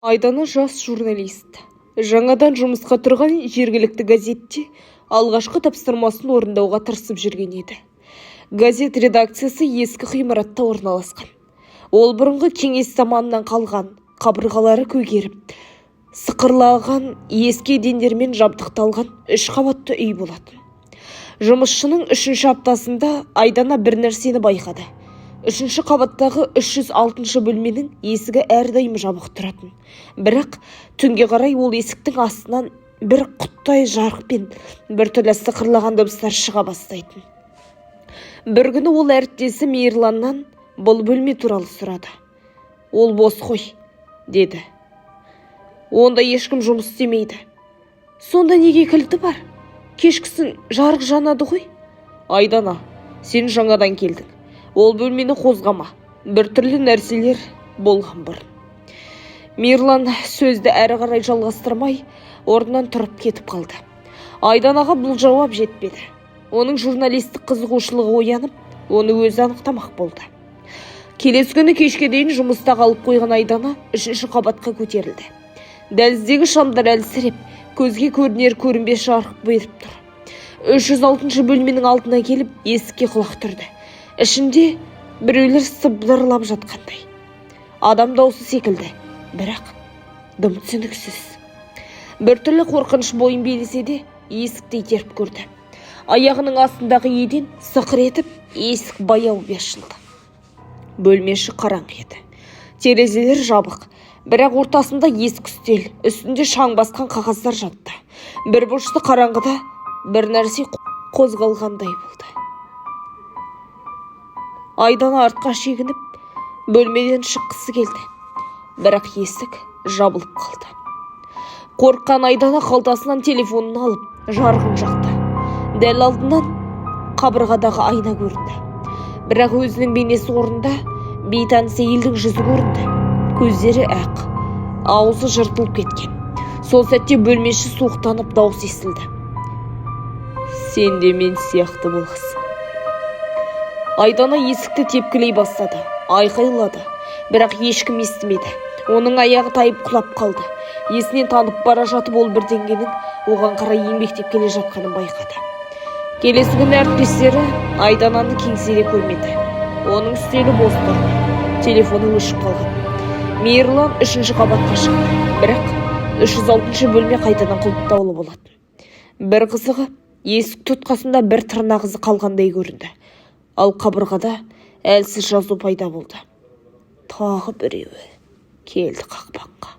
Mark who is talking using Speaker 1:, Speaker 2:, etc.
Speaker 1: Айдана жас журналист. Жаңадан жұмысқа тұрған жергілікті газетте алғашқы тапсырмасын орындауға тырысып жүрген еді. Газет редакциясы ескі ғимаратта орналасқан. Ол бұрынғы кеңес заманынан қалған, қабырғалары көгеріп, сықырлаған ескі едендермен жабдықталған үш қабатты үй болатын. Жұмысшының үшінші аптасында Айдана бір нәрсені байқады. Үшінші қабаттағы 306 бөлменің есігі әрдайым жабық тұратын. Бірақ түнге қарай ол есіктің астынан бір құттай жарық пен біртүрлі сықырлаған дыбыстар шыға бастайтын. Бір күні ол әріптесі Мейірланнан бұл бөлме туралы сұрады. «Ол бос қой», – деді. «Онда ешкім жұмыс істемейді». «Сонда неге кілті бар? Кешкісін жарық жанады ғой». «Айдана, сен жаңадан келдің. Ол бөлмені қозғама. Біртүрлі нәрселер болған бұрын». Мирлан сөзді әрі қарай жалғастырмай, орнынан тұрып кетіп қалды. Айданаға бұл жауап жетпеді. Оның журналистік қызығушылығы оянып, оны өзі анықтамақ болды. Келесі күні кешке дейін жұмыста қалып қойған Айдана үшінші қабатқа көтерілді. Дәліздегі шамдар әлсіреп, көзге көрінер көрінбес жарық беріп тұр. 306 бөлменің алдына келіп, есікке құлақ түрді. Ішінде біреулер сыбдырлап жатқандай. Адам даусы секілді, бірақ дым түсініксіз. Біртүрлі қорқыныш бойын билесе де, есікті итеріп көрді. Аяғының астындағы еден сықыр етіп, есік баяу ашылды. Бөлме іші қараңғы еді. Терезелер жабық, бірақ ортасында ескі үстел, үстінде шаң басқан қағаздар жатты. Бір бұрышты қараңғыда бір нәрсе қозғалғандай болды. Айдана артқа шегініп, бөлмеден шыққысы келді. Бірақ есік жабылып қалды. Қорыққан Айдана қалтасынан телефонын алып, жарығын жақты. Дәл алдынан қабырғадағы айна көрінді. Бірақ өзінің бейнесі орнында бейтаныс әйелдің жүзі көрінді. Көздері ақ, аузы жыртылып кеткен. Сол сәтте бөлме іші суықтанып, дауыс естілді: «Сен де мен сияқты боласың». Айдана есікті тепкілей бастады, айқайлады, бірақ ешкім естімеді. Оның аяғы тайып, құлап қалды. Есінен танып бара жатып, ол бірдеңенің оған қарай еңбектеп келе жатқанын байқады. Келесі күні әріптестері Айдананы кеңседе көрмеді. Оның үстелі бос тұрды, телефоны өшіп қалған. Мейірлан үшінші қабатқа шықты, бірақ 306 бөлме қайтадан құлыптаулы болатын. Бір қызығы, есік тұтқасында бір тырнақ ізі қалғандай көрінді. Ал қабырғада әлсіз жазу пайда болды: «Тағы біреуі келді қақпанға».